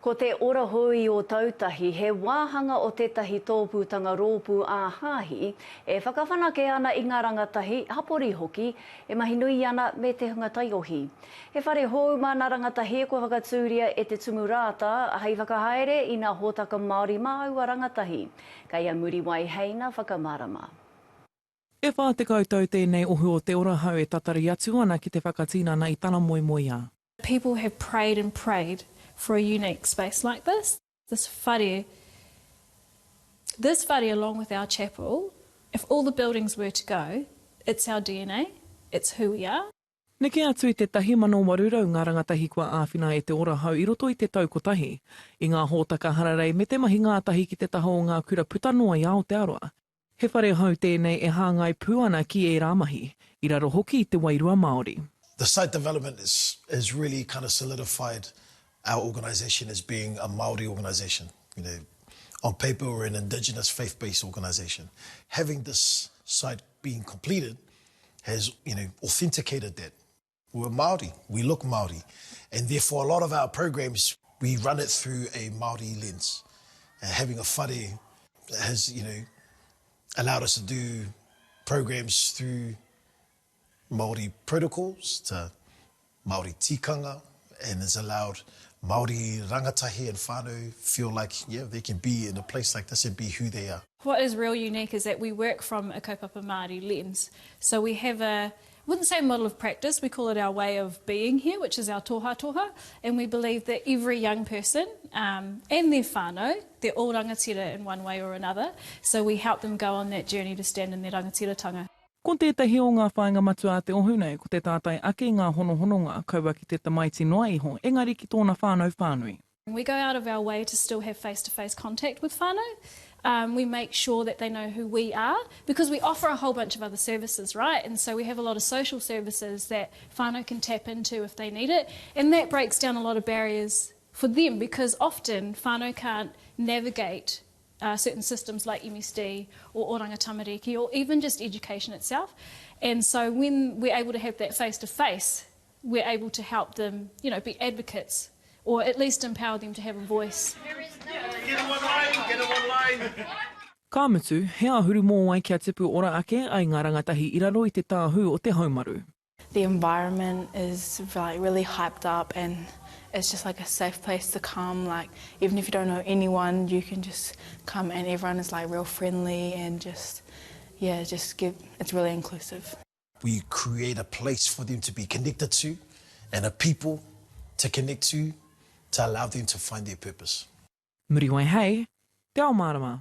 Ko te Ora Hou i Ōtautahi he wāhanga o tētahi tōpūtanga rōpū ā-hāhi e whakawhanake ana i ngā rangatahi, hapori hoki, e mahi nui ana me te hunga taiohi. He whare hou mā nā rangatahi kua whakatūria e Te Tumu Rātā hei whakahaere i nā hōtaka Māori mā aua rangatahi. Kei a Muriwai Heina whakamārama. E 40 tau tēnei ohu o Te Ora Hou e tatari atu ana ki te whakatinana i tana moemoeā. People have prayed and prayed for a unique space like this. This whare, this whare along with our chapel, if all the buildings were to go, it's our DNA, it's who we are. Neke atu i te 1,800 ngā rangatahi kua āwhina e Te Ora Hou i roto i te tau kotahi, i ngā hōtaka hararei me te mahi ngātahi ki te taha o ngā kura puta noa i Aotearoa. He whare hou tēnei e hāngai pū ana ki ērā mahi, i raro hoki i te wairua Māori. The site development is has really kind of solidified our organisation as being a Māori organisation. You know, on paper we're an indigenous faith-based organisation. Having this site being completed has, you know, authenticated that. We're Māori, we look Māori, and therefore a lot of our programs, we run it through a Māori lens. Uh, having a whare has, you know, allowed us to do programs through Māori protocols, to Māori tikanga, and has allowed Māori rangatahi and whānau feel like, yeah, they can be in a place like this and be who they are. What is real unique is that we work from a kaupapa Māori lens. So we have a, I wouldn't say model of practice, we call it our way of being here, which is our toha toha, and we believe that every young person um, and their whānau, they're all rangatira in one way or another, so we help them go on that journey to stand in their rangatiratanga. Ko tētahi o ngā whāinga matua a te ohu nei, ko te tātai ake i ngā honohononga, kaua ki te tamaiti noa iho, engari ki tōna whānau whānui. We go out of our way to still have face-to-face contact with whānau. Um, we make sure that they know who we are because we offer a whole bunch of other services, right? And so we have a lot of social services that whānau can tap into if they need it. And that breaks down a lot of barriers for them because often whānau can't navigate uh, certain systems like MSD or Oranga Tamariki or even just education itself. And so when we're able to have that face-to-face, we're able to help them, you know, be advocates or at least empower them to have a voice. Ka mutu, he āhuru mōwai kia tipu ora ake ai ngā rangatahi i raro i te tāhū o te haumaru. The environment is like really hyped up and it's just like a safe place to come like even if you don't know anyone you can just come and everyone is like real friendly and just yeah just give it's really inclusive. We create a place for them to be connected to and a people to connect to to allow them to find their purpose. Muriwai Hei, Te Ao Mārama.